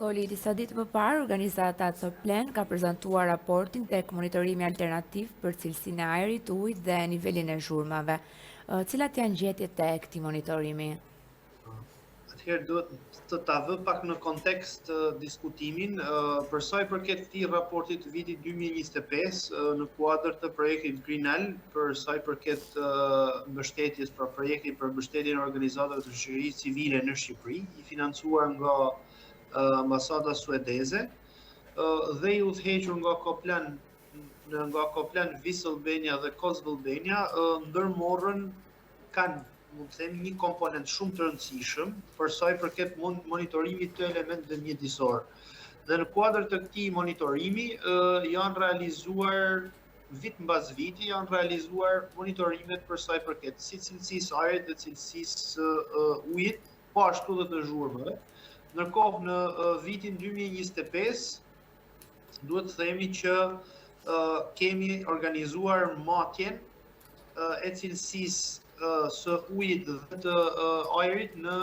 Sokoli, disa ditë më parë, organizata COPLAN ka prezantuar raportin tek monitorimi alternativ për cilësinë e ajrit, ujit dhe nivelin e zhurmave. Cilat janë gjetjet e këtij monitorimi? Atëherë duhet të ta vë pak në kontekst diskutimin. Për sa i përket këtij raportit të vitit 2025 në kuadër të projektit Greenal, për sa i përket mbështetjes, pra projektit për mbështetjen e organizatave të shoqërisë civile në Shqipëri, i financuar nga ambasada suedeze dhe i udhëhequr nga Coplan nga Coplan Vis Albania dhe Cosv Albania, ndërmorrën kanë mund të themi një komponent shumë të rëndësishëm për sa i përket monitorimit të elementëve mjedisor. Dhe në kuadër të këtij monitorimi janë realizuar vit mbas viti janë realizuar monitorimet për sa i përket si cilësisë së ajrit dhe cilësisë së ujit, po ashtu dhe të zhurmëve. Ndërkohë në vitin 2025 duhet të themi që kemi organizuar matjen e cilësisë së ujit dhe të ajrit në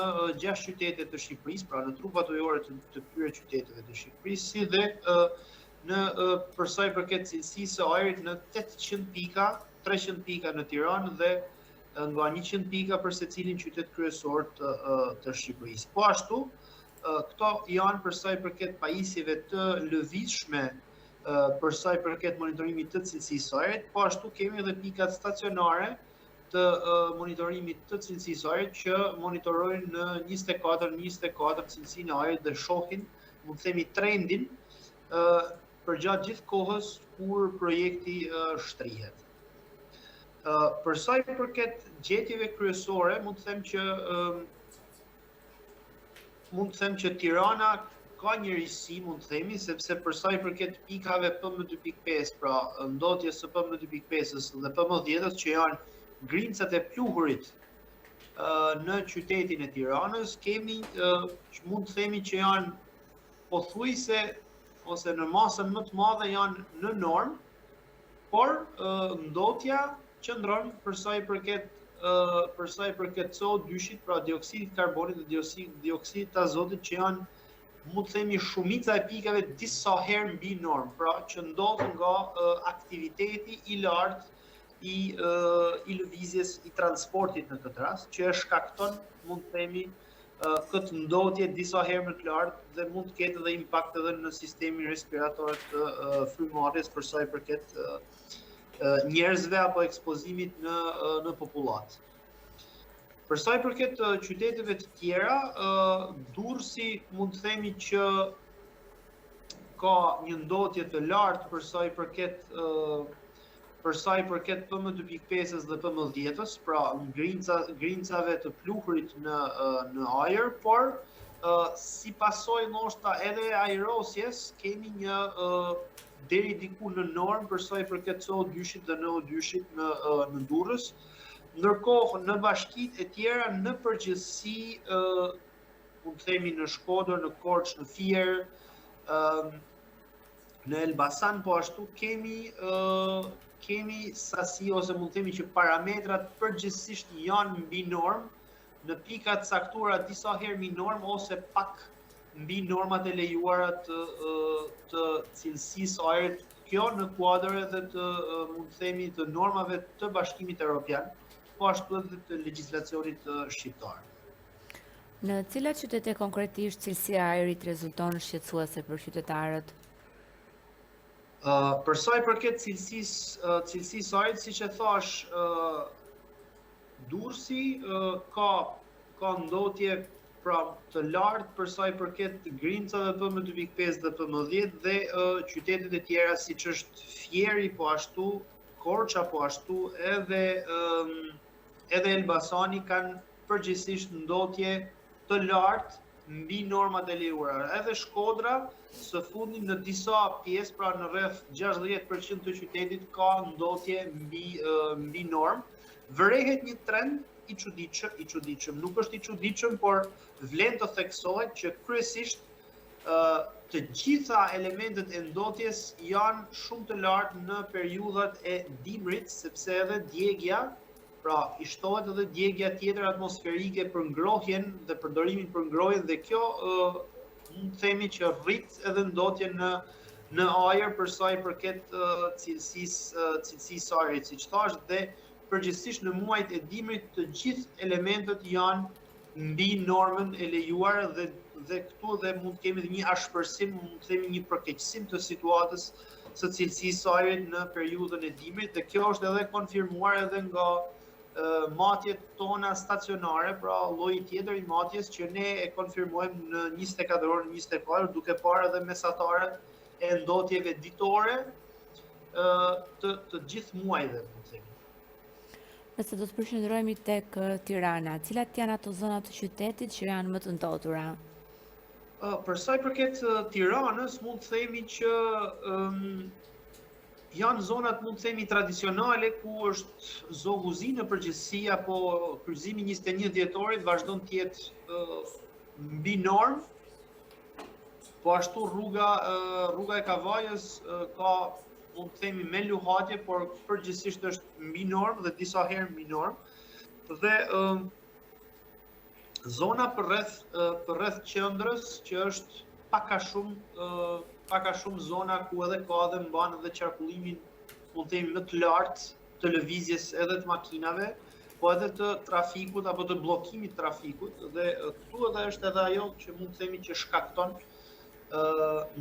6 qytete të Shqipërisë, pra në trupat ujore të, të këtyre qyteteve të Shqipërisë, si dhe në për sa i përket cilësisë së ajrit në 800 pika, 300 pika në Tiranë dhe nga 100 pika për secilin qytet kryesor të, të Shqipërisë. Po ashtu, këto janë për sa i përket pajisjeve të lëvizshme për sa i përket monitorimit të cilësisë së ajrit, po ashtu kemi edhe pikat stacionare të monitorimit të cilësisë së ajrit që monitorojnë në 24 24 cilësinë e ajrit dhe shohin, mund të themi trendin përgjatë gjithë kohës kur projekti shtrihet. Për sa i përket gjetjeve kryesore, mund të them që mund të them që Tirana ka një risi, mund të themi, sepse për sa i përket pikave PM2.5, pra ndotjes së PM2.5-ës dhe PM10-ës që janë grimcat e pluhurit në qytetin e Tiranës, kemi mund të themi që janë pothuajse ose në masën më të madhe janë në normë, por ndotja qëndron për sa i përket për sa i përket CO2-shit, pra dioksidit të karbonit dhe dioksidit të azotit që janë mund të themi shumica e pikave disa herë mbi normë, pra që ndodh nga aktiviteti i lartë i i lëvizjes i transportit në këtë rast, që e shkakton mund të themi këtë ndotje disa herë më të lartë dhe mund të ketë edhe impakt edhe në sistemin respirator të frymëmarrjes për sa i përket njerëzve apo ekspozimit në në popullatë. Për sa i përket qyteteve të tjera, Durrësi mund të themi që ka një ndotje të lartë për sa i përket për sa i përket PM2.5-ës dhe PM10-ës, pra grinca, grincave të pluhurit në në ajër, por si pasojë ndoshta edhe e ajrosjes kemi një deri diku në normë për sa i përket CO2-shit dhe NO2-shit në në Durrës. Ndërkohë në bashkitë e tjera në përgjithësi mund të themi në Shkodër, në Korçë, në Fier, në Elbasan po ashtu kemi kemi sasi ose mund të themi që parametrat përgjithsisht janë mbi normë në pika të caktuara disa herë mbi normë ose pak mbi normat e lejuara të të cilësisë së ajrit, kjo në kuadër edhe të mund të themi të normave të Bashkimit Evropian, po ashtu edhe të legjislacionit shqiptar. Në cilat qytete konkretisht cilësia e ajrit rezulton shqetësuese për qytetarët? Uh, për sa i përket cilësisë uh, cilësisë së ajrit, siç e thash, uh, Durrësi uh, ka ka ndotje pra të lartë për sa i përket grimcave PM2.5 dhe PM10 dhe uh, qytetet e tjera siç është Fieri po ashtu, Korça po ashtu, edhe um, edhe Elbasani kanë përgjithësisht ndotje të lartë mbi normat e lejuara. Edhe Shkodra së fundi në disa pjesë, pra në rreth 60% të qytetit ka ndotje mbi mbi normë. Vërehet një trend i çuditshëm, i çuditshëm, nuk është i çuditshëm, por vlen të theksohet që kryesisht të gjitha elementet e ndotjes janë shumë të lartë në periudhat e dimrit, sepse edhe djegia Pra, i shtohet edhe djegia tjetër atmosferike për ngrohjen dhe përdorimin për ngrohjen dhe kjo ë mund të themi që rrit edhe ndotjen në në ajër për sa i përket cilësisë cilësisë së ajrit, siç thashë, dhe përgjithësisht në muajt e dimrit të gjithë elementët janë mbi normën e lejuar dhe dhe këtu dhe mund të kemi dhe një ashpërsim, mund të themi një përkeqësim të situatës së cilësisë së ajrit në periudhën e dimrit dhe kjo është edhe konfirmuar edhe nga matjet tona stacionare, pra lloji tjetër i matjes që ne e konfirmojmë në 24 orë në 24, duke parë edhe mesataret e ndotjeve ditore të të gjithë muajve, mund të themi. Nëse do të përqendrohemi tek Tirana, cilat janë ato zona të qytetit që janë më të ndotura? Për sa i përket Tiranës, mund të themi që um, janë zonat mund të themi tradicionale ku është Zogu i Zi në përgjithësi apo kryqëzimi 21 dhjetorit vazhdon të jetë mbi normë. Po ashtu rruga rruga e Kavajës ka mund të themi me luhatje, por përgjithësisht është mbi normë dhe disa herë mbi normë. Dhe Zona përreth përreth qendrës që është pak a shumë pak a shumë zona ku edhe ka dhe mban edhe qarkullimin mund të themi më të lartë të lëvizjes edhe të makinave, po edhe të trafikut apo të bllokimit të trafikut dhe këtu edhe është edhe ajo që mund të themi që shkakton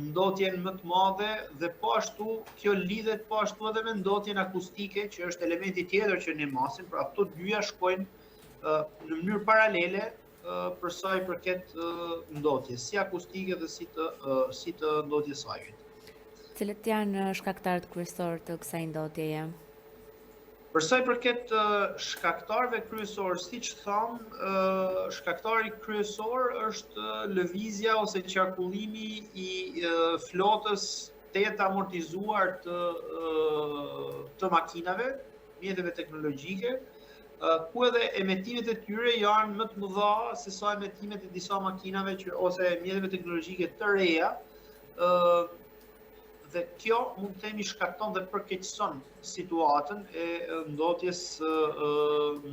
ndotjen më të madhe dhe po ashtu kjo lidhet po ashtu edhe me ndotjen akustike që është elementi tjetër që ne masim, pra këto dyja shkojnë në mënyrë paralele për sa i përket ndotjes, si akustike dhe si të si të ndotjes së ajrit. Cilët janë shkaktarët kryesorë të kësaj ndotjeje? Për sa i përket shkaktarëve kryesorë, siç thamë, shkaktari kryesor është lëvizja ose qarkullimi i flotës të amortizuar të të makinave, mjeteve teknologjike, ku edhe emetimet e tyre janë më të mëdha se sa emetimet e disa makinave që ose mjeteve teknologjike të reja, ë dhe kjo mund të themi shkakton dhe përkeqëson situatën e ndotjes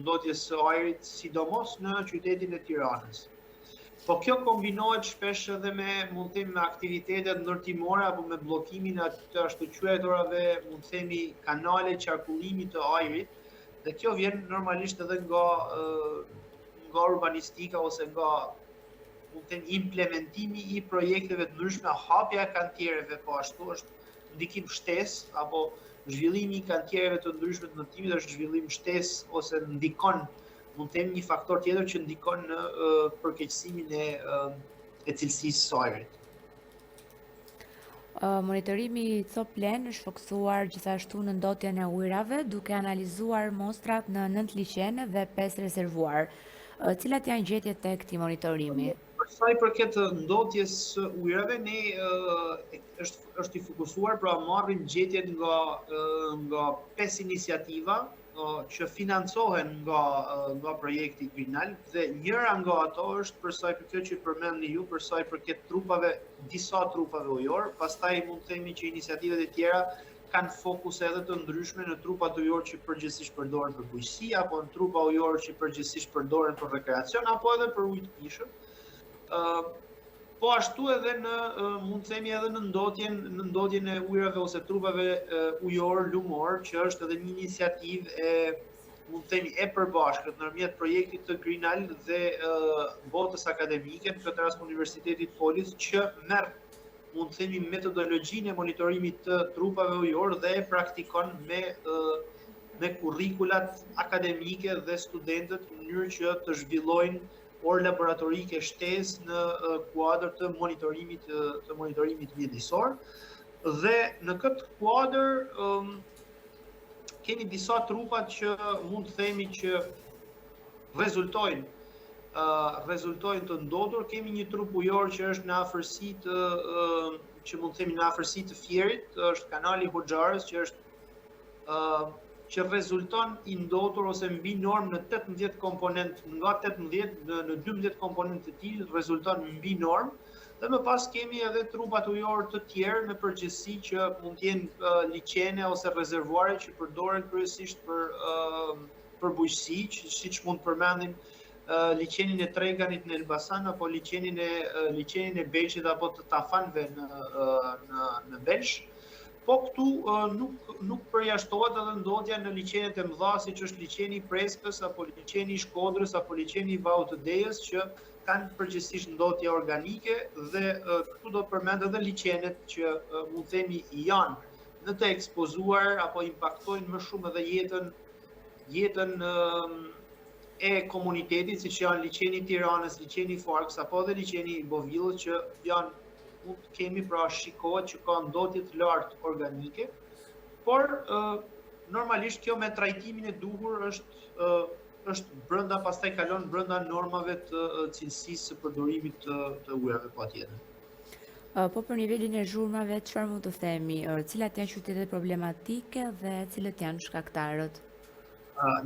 ndotjes së ajrit, sidomos në qytetin e Tiranës. Po kjo kombinohet shpesh edhe me, mund të themi, me aktivitetet ndërtimore apo me bllokimin e të ashtuquajturave, mund të themi, kanale qarkullimi të ajrit, dhe kjo vjen normalisht edhe nga nga urbanistika ose nga mund të themi implementimi i projekteve të ndryshme, hapja e kantiereve po ashtu është ndikim shtesë apo zhvillimi i kantiereve të ndryshme të ndërtimit është zhvillim shtesë ose ndikon mund të themi një faktor tjetër që ndikon në përkeqësimin e e cilësisë së ajrit. Monitorimi i COPLEN është fokusuar gjithashtu në ndotjen e ujërave, duke analizuar mostrat në 9 liqene dhe 5 rezervuarë. Cilat janë gjetjet e këtij monitorimi? Për sa i përket ndotjes së ujërave, ne është është i fokusuar, pra marrim gjetjet nga nga pesë iniciativa që financohen nga nga projekti Green-Alp dhe njëra nga ato është për sa i përket kjo që përmendni ju, për sa i përket trupave, disa trupave ujor, pastaj mund të themi që iniciativat e tjera kanë fokuse edhe të ndryshme në trupat ujor që përgjithsisht përdoren për bujqësi apo në trupa ujor që përgjithsisht përdoren për rekreacion apo edhe për ujë të pijshëm. Ë po ashtu edhe në mund të themi edhe në ndotjen në ndotjen e ujërave ose trupave ujor lumor që është edhe një iniciativë e mund të themi e përbashkët ndërmjet projektit të Green-Alp dhe botës akademike, në këtë rast Universitetit Polis që merr mund të themi metodologjinë e monitorimit të trupave ujor dhe e praktikon me me kurrikulat akademike dhe studentët në mënyrë që të zhvillojnë orë laboratorike shtesë në kuadër të monitorimit të monitorimit mjedisor. Dhe në këtë kuadër um, kemi disa trupa që mund të themi që rezultojnë rezultojnë të ndotur. Kemi një trup ujor që është në afërsi të që mund të themi në afërsi të Fierit, është kanali i Hoxharës që është që rezulton i ndotur ose mbi normë në 18 komponent, nga 18 në, në 12 komponent të tij rezulton mbi normë. Dhe më pas kemi edhe trupat ujor të tjerë në përgjithësi që mund të jenë liqene ose rezervuare që përdoren kryesisht për për bujqësi, që siç mund të përmendim Liqenin e Treganit në Elbasan apo liqenin e liqenin e Belshit apo të Tafanëve në në në Belsh. Po këtu nuk nuk përjashtohet edhe ndotja në liqenet e mëdha siç është liqeni i Prespës apo liqeni i Shkodrës apo liqeni i Vaut të Dejës që kanë përgjithësisht ndotje organike dhe këtu do të përmend edhe liqenet që mund të themi janë në të ekspozuar apo impaktojnë më shumë edhe jetën jetën e komunitetit, siç janë liqeni i Tiranës, liqeni i Farkës apo edhe liqeni i Bovillës që janë mund të kemi pra shikohet që ka ndotje të lartë organike, por normalisht kjo me trajtimin e duhur është është brenda pastaj kalon brenda normave të cilësisë së përdorimit të, të ujërave patjetër. Po për nivelin e zhurmave, çfarë mund të themi? Cilat janë qytetet problematike dhe cilët janë shkaktarët?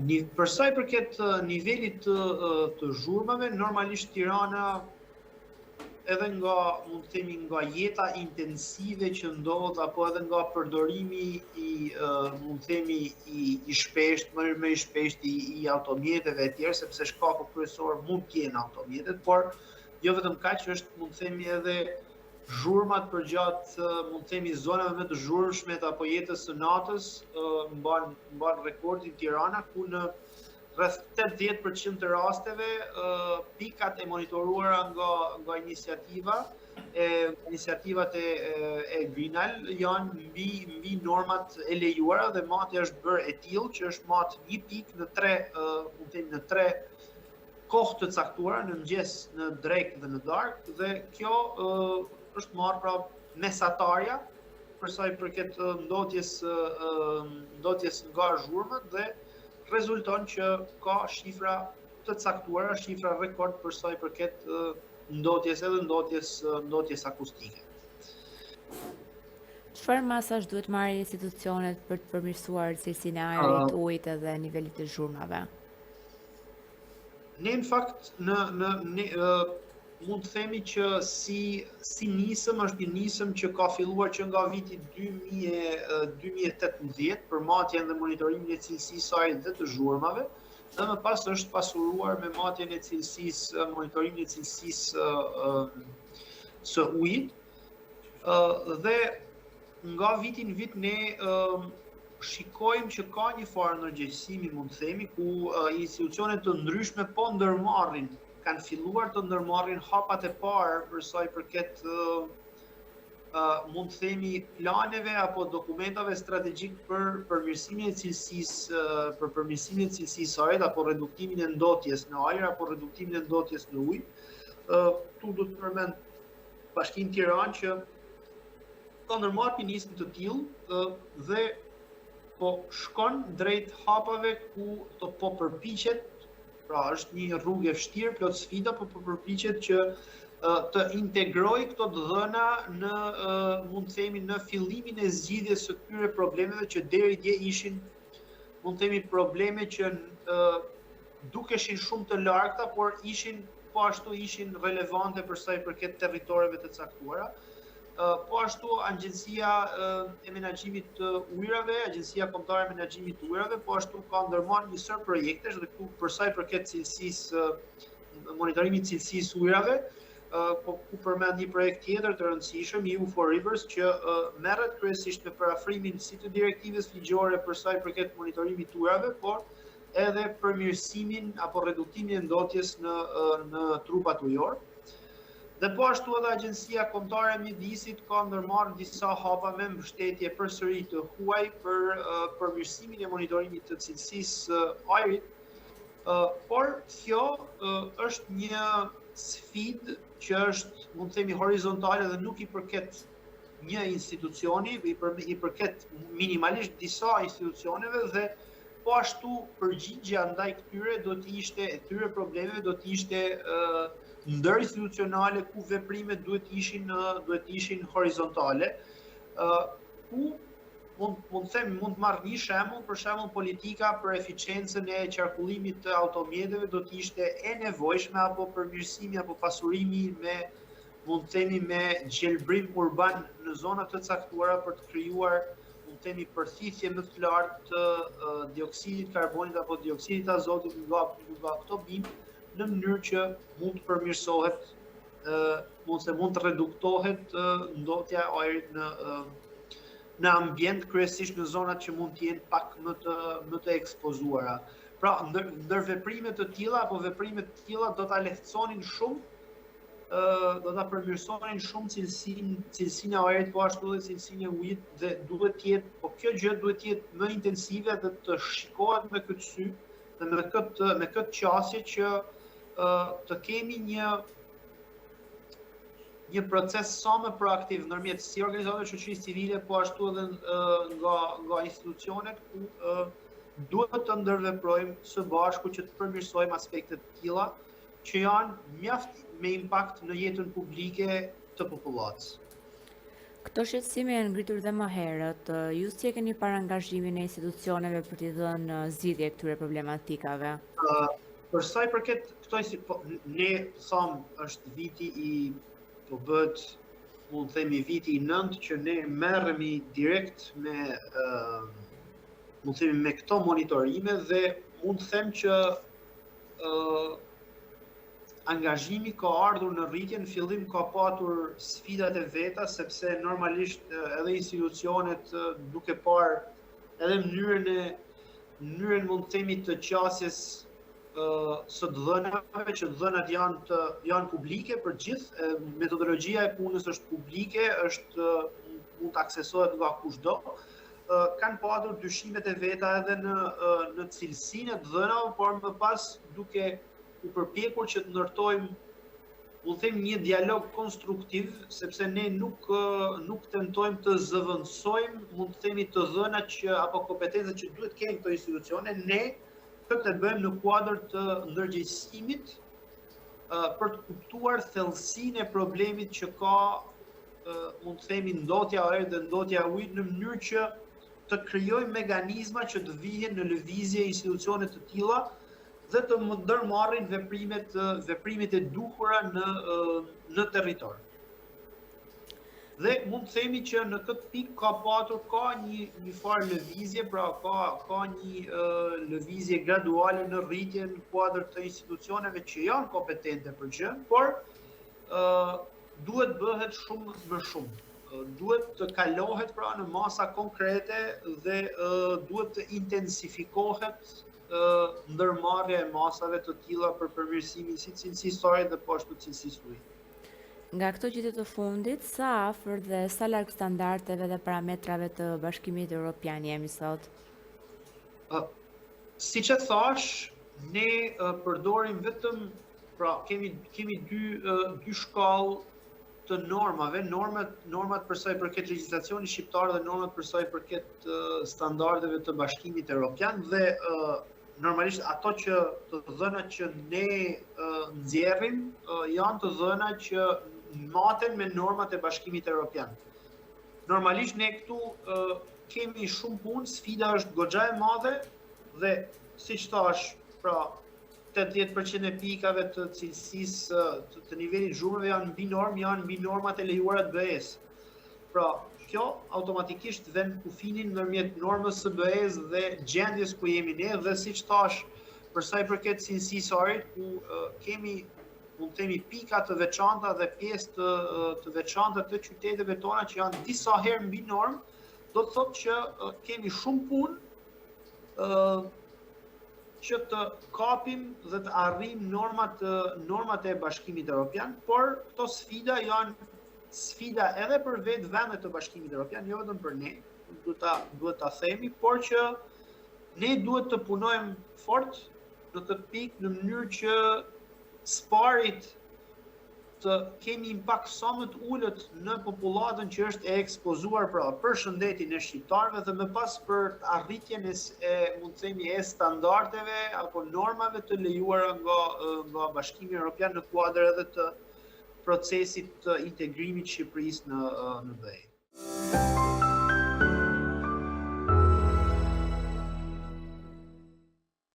Një, për sa i përket nivelit të, të zhurmave, normalisht Tirana edhe nga, mund të themi, nga jeta intensive që ndodh apo edhe nga përdorimi i mund të themi i i shpeshtë, më më i shpeshtë i, i automjeteve e tjerë, sepse shkaku kryesor mund të jenë automjetet, por jo vetëm kaq është mund të themi edhe Zhurmat përgjatë, mund të themi, zonave më të zhurmshme apo jetës së natës mban mban rekordin Tirana ku në rreth 80% të rasteve pikat e monitoruara nga nga iniciativa e iniciativat e e Greenal janë mbi mbi normat e lejuara dhe matja është bërë e tillë që është mat një pikë në tre mund të themi në tre kohë të caktuara në mëngjes, në drekë dhe në darkë dhe kjo është marrë pra mesatarja për sa i përket ndotjes ndotjes nga zhurmat dhe rezulton që ka shifra të caktuara, shifra rekord për sa i përket ndotjes edhe ndotjes ndotjes akustike. Çfarë masash duhet marrin institucionet për të përmirësuar cilësinë e ajrit, ujit edhe nivelit të zhurmave? Ne në fakt në në ne mund të themi që si si nisëm është një nisëm që ka filluar që nga viti 2018 për matjen dhe monitorimin e cilësisë së ajrit dhe të zhurmave dhe më pas është pasuruar me matjen e cilësisë, monitorimin e cilësisë së ujit. Dhe nga viti në vit ne shikojmë që ka një farë ndërgjegjësimi, mund të themi, ku institucione të ndryshme po ndërmarrin, kanë filluar të ndërmarrin hapat e parë për sa i përket mund të themi planeve apo dokumentave strategjik për përmirësimin e cilësisë, për përmirësimin e cilësisë së ajrit apo reduktimin e ndotjes në ajër apo reduktimin e ndotjes në ujë. Këtu do të përmend Bashkinë Tiranë që ka ndërmarrë një nismë të tillë dhe po shkon drejt hapave ku të po përpiqet, pra është një rrugë e vështirë, plot sfida, po po përpiqet që të integrojë këto të dhëna në mund të themi në fillimin e zgjidhjes së këtyre problemeve që deri dje ishin mund të themi probleme që dukeshin shumë të largëta, por ishin po ashtu ishin relevante për sa i përket territoreve të caktuara. Po ashtu Agjencia e Menaxhimit të Ujërave, Agjencia Kombëtare e Menaxhimit të Ujërave, po ashtu ka ndërmarrë një sërë projektesh dhe këtu për sa i përket cilësisë monitorimit të cilësisë së ujërave, po ku përmend një projekt tjetër të rëndësishëm, EU for Rivers, që merret kryesisht me përafrimin si të direktivës ligjore për sa i përket monitorimit të ujërave, por edhe përmirësimin apo reduktimin e ndotjes në në trupat ujor. Dhe po ashtu edhe Agjencia Kombëtare e Mjedisit ka ndërmarrë disa hapa me mbështetje përsëri të huaj për përmirësimin e monitorimit të cilësisë së ajrit, por kjo është një sfidë që është, mund të themi, horizontale dhe nuk i përket një institucioni, i, për, i përket minimalisht disa institucioneve dhe po ashtu përgjigja ndaj këtyre do të ishte e këtyre problemeve do të ishte ndërinstitucionale ku veprimet duhet të ishin duhet të ishin horizontale, ku mund mund të them mund të marr një shembull, për shembull politika për eficiencën e qarkullimit të automjeteve do të ishte e nevojshme apo përmirësimi apo pasurimi me mund të themi me gjelbrim urban në zona të caktuara për të krijuar mund të themi përthithje më të lartë të dioksidit të karbonit apo dioksidit të azotit nga nga këto bimë. në mënyrë që mund të përmirësohet mund se mund të reduktohet ndotja e ajrit në në ambient kryesisht në zonat që mund të jenë pak më të më të ekspozuara. Pra, ndër, ndërveprime të tilla apo veprime të tilla do ta lehtësonin shumë do ta përmirësonin shumë cilësinë cilësinë e ajrit, po ashtu edhe cilësinë e ujit dhe duhet të jetë, po kjo gjë duhet të jetë më intensive dhe të shikohet me këtë sy dhe me këtë me këtë qasje që të kemi një një proces sa më proaktiv ndërmjet si organizatave të shoqërisë civile, po ashtu edhe nga nga institucionet ku duhet të ndërveprojmë së bashku që të përmirësojmë aspekte të tilla që janë mjaft me impakt në jetën publike të popullatës. Këto shqetësime janë ngritur dhe më herët. Ju si e keni parë angazhimin e institucioneve për t'i dhënë zgjidhje këtyre problematikave? Për sa i përket këto si po, ne thamë është viti i po bëhet mund të themi viti i nëntë që ne merremi direkt me uh, mund të themi me këto monitorime dhe mund të them që uh, angazhimi ka ardhur në rritje, në fillim ka patur sfidat e veta, sepse normalisht edhe institucionet duke parë edhe mënyrën e mënyrën mund të themi të qasjes së të dhënave, që të dhënat janë të janë publike për gjithë, metodologjia e punës është publike, është mund të aksesohet nga kushdo, kanë patur dyshimet e veta edhe në në cilësinë e të dhënave, por më pas duke u përpjekur që të ndërtojmë mund të them një dialog konstruktiv, sepse ne nuk nuk tentojmë të zëvendësojmë, mund të themi të dhënat që apo kompetencat që duhet të kenë këto institucione, ne këtë e bëjmë në kuadër të ndërgjegjësimit për të kuptuar thellësinë e problemit që ka mund të themi ndotja e ajrit dhe ndotja e ujit në mënyrë që të krijojmë mekanizma që të vihen në lëvizje institucione të tilla dhe të ndërmarrin veprimet veprimet e duhura në në territor. Dhe mund të themi që në këtë pikë ka patur ka një një farë lëvizje, pra ka ka një uh, lëvizje graduale në rritje në kuadër të institucioneve që janë kompetente për gjë, por uh, duhet bëhet shumë më shumë. Duhet të kalohet pra në masa konkrete dhe uh, duhet të intensifikohet uh, ndërmarrja e masave të tilla për përmirësimin si cilësisë së ajrit dhe po ashtu cilësisë së ujit. Nga këto gjetje të fundit, sa afër dhe sa larg standardeve dhe parametrave të Bashkimit Evropian jemi sot? Uh, siç e thashë, ne uh, përdorim vetëm Pra, kemi kemi dy dy shkallë të normave, normat normat për sa i përket legjislacionit shqiptar dhe normat për sa i përket standardeve të Bashkimit Evropian dhe normalisht ato që të dhëna që ne nxjerrim janë të dhëna që maten me normat e Bashkimit Evropian. Normalisht ne këtu kemi shumë punë, sfida është goxha e madhe dhe siç thashë, pra 80% e pikave të cilësisë të, të nivelit zhurmëve janë mbi normë, janë mbi normat e lejuara të BE-së. Pra, kjo automatikisht vën kufinin ndërmjet normës së BE-së dhe gjendjes ku jemi ne dhe siç thashë, për sa i përket cilësisë së ajrit, ku uh, kemi mund të themi pika të veçanta dhe pjesë të të veçanta të qyteteve tona që janë disa herë mbi normë, do të thotë që uh, kemi shumë punë ë uh, që të kapim dhe të arrijmë normat normat e Bashkimit Evropian, por këto sfida janë sfida edhe për vetë vendet të Bashkimit Evropian, jo vetëm për ne, duhet ta duhet ta themi, por që ne duhet të punojmë fort në këtë pikë në mënyrë që së pari të kemi impakt sa më të ulët në popullatën që është e ekspozuar pra për shëndetin e shqiptarëve dhe më pas për arritjen e, e mund të themi e standardeve apo normave të lejuara nga nga Bashkimi Evropian në kuadër edhe të procesit të integrimit të Shqipërisë në në BE.